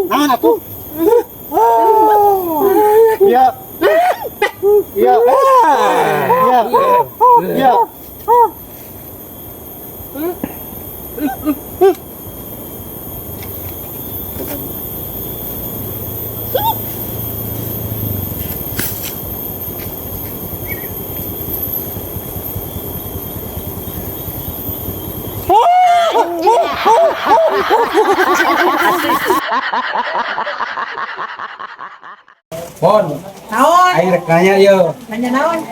Naon atuh? Iya. Iya. Iya. Iya. Pon, Naon? Aing rek nanya ye. Nanya naon?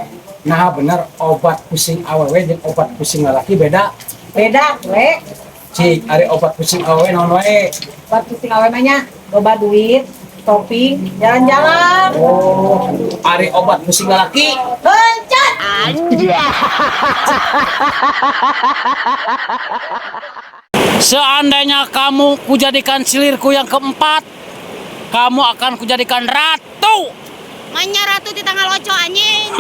Nah, bener obat pusing awewe jeung obat pusing lalaki beda? Beda, we. Cik, ari obat pusing awewe naon wae? Obat pusing awewe mah nya loba duit, shopping, jalan-jalan. Oh, ari obat pusing lalaki? Kencan. Seandainya kamu kujadikan silirku yang keempat, kamu akan kujadikan ratu. Manya ratu di tanggal oco, anjing.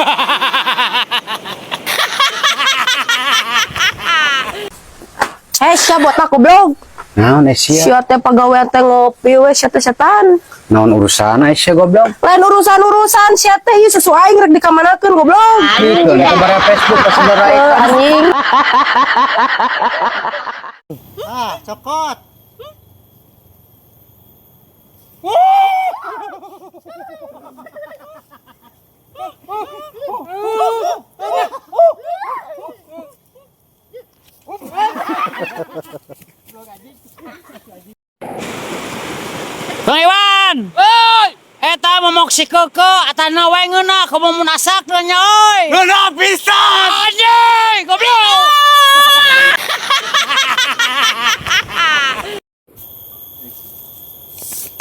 Eh, sia botak, goblok. Naon sia? Sia teh pagawean teh ngopi we sia teh setan. Naon urusan sia, goblok? Lain urusan-urusan sia teh, ieu susu aing rek dikamanakeun, goblok? Gitu, nih bara Facebook ka saudara. Eh, anjing. Ah, cokot. Bang Iwan. Oi! Eta momok si Keke atana wae ngeunah komo mun asak nya euy. Ngeunah pisan. Anjing, goblok.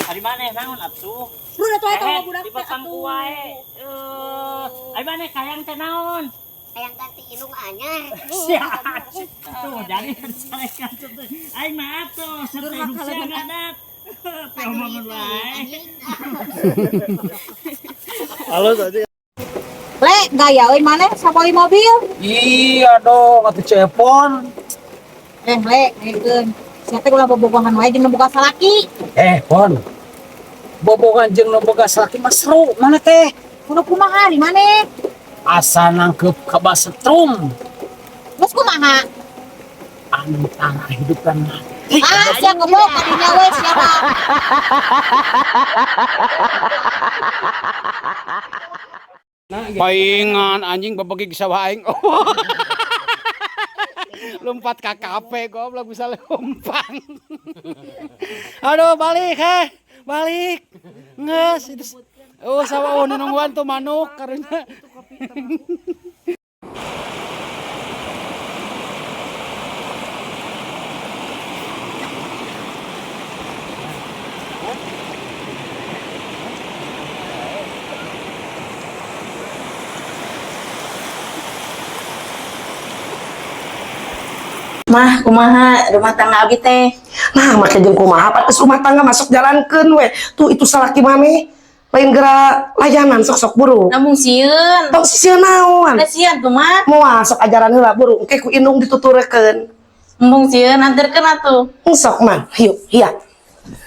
Ari maneh naon atuh? Lu udah tua eta Eh, mah budak di teh pangku atuh. wae. Eh, ari maneh kayang teh naon? Hayang ganti indung anyar. Sia. Tuh jadi sarekan tuh. Aing mah atuh serta indung sia ngadat. Teh omongan wae. Le, gaya euy maneh sapoi mobil. Iya dong, atuh cepon. Eh, Le, ngekeun. Sia teh ulah bobogohan wae jeung nu boga salaki. Eh, Pon. Bobogan jeung nu boga salaki mah seru, mana teh? Kudu kumaha di maneh? Asa nangkep ka setrum. Terus kumaha? Antara hidup dan mati. Ah, sia goblok kadinya we sia mah. Paingan anjing babagi sawah aing. Lompat ka kafe, goblok, bisa lempang. Aduh, balik heh. Balik. Nges itu. Oh, sawah, oh, nungguan tuh manuk karunya. Mah, kumaha rumah tangga abi teh? Nah, make jeung kumaha pates rumah tangga masuk jalankeun we. Tuh itu salaki maneh. Lain geura layanan sok-sok, buru. Namun sieun. Tong sieun naon? Da sieun tuh, Mah. Moal, sok ajaran heula, buru. Engke ku indung dituturekeun. Embung sieun, anterkeun atuh. Sok man, yuk, iya.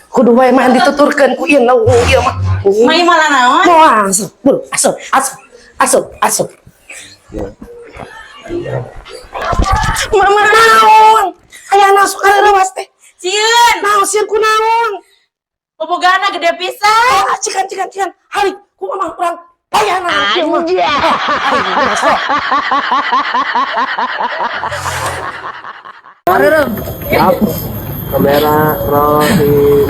Kudu wae mah dituturkeun ku indung ieu mah. Mah ieu malah naon? Moal sok, buru, asup, asup, asup, asup. Mama naon? Aya masuk ka leuwas teh. Sieun. Naon sieun, ku naon? Bobogana gede pisan. Ah, cikan, cikan, cikan. Hari, ku mama kurang layanan ieu mah. Ah, sok. Kamera rolling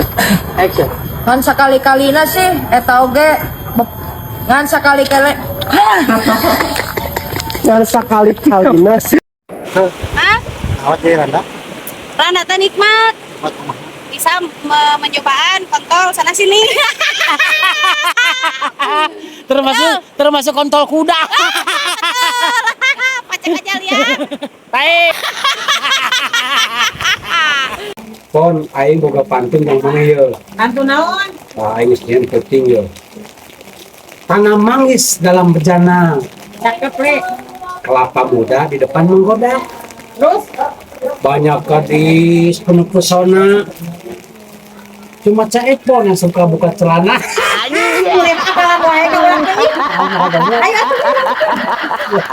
action. Ngan sakali-kalina sih eta oge ngan sakali-kali. Jangan sakali-kalina sih. Hah? Awat jadi randa. Randa teh nikmat. Bisa mencobaan kontol sana sini. Termasuk termasuk kontol kuda. Pacak aja lihat. Baik. Pon, aing boga pantun yang mana ye? Pantun naon? Wah, aing geus nyian penting ye. Tanam manggis dalam bejana. Cakep, Le. Kelapa muda di depan menggoda. Terus? Banyak gadis penuh pesona. Cuma Cak Epon yang suka buka celana. Mulai apalan wae ka urang teh. Ayo atuh.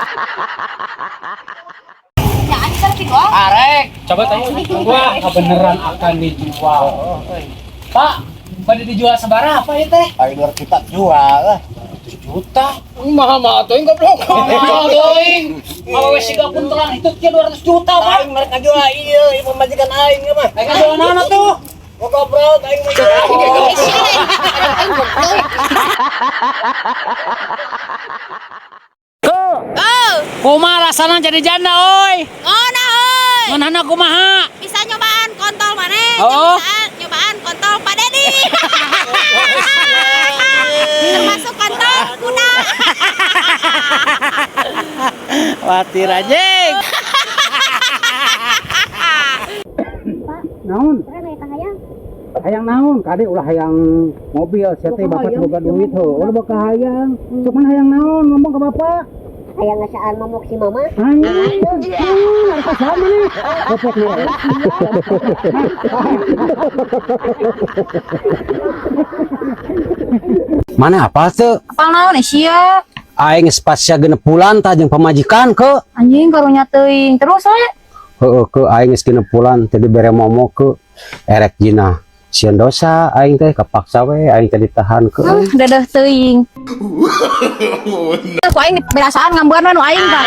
Jangan bisa dijual. Arek, coba tanya. Wah, kebenaran akan dijual. Pak, pada dijual sabaraha apa ya teh? Ayo 2 juta jual lah. 1 juta. Mahal mah teuing goblok. Mahal teuing. Awewe siga kuntelan itu kieu 200 juta, Pak. Aing mereka jual iya, ieu pamajikan aing ieu mah. Aing jual mana tuh? Mau goblok aing mah. Oh, Kumaha rasana jadi janda, oi? ngona euy. Ngeunahna kumaha? Bisa nyobaan kontol maneh, Oh. bisa nyobaan kontol Pak Dedi. Termasuk kontol kuda. Watir anjing. Naon? Hayang naon? Kade ulah hayang mobil, sia teh bapak teu boga duit heuh. Ulah boga hayang. Cuman hayang naon ngomong ke bapak. Hayang ngasaan momok si mama. Anjing. Harta sama nih. Kopek nih. Mana apa tuh? Apal naon sia? Aing geus pasca 6 bulan tah jeung pamajikan ke. Anjing karunya teuing. Terus we. Heeh ke aing geus 6 bulan teu dibere momok ke erek jina. Sieun dosa aing teh kapaksa we aing teh ditahan ke. Dedeh teuing. Ku aing perasaan ngambuan we nu aing ka.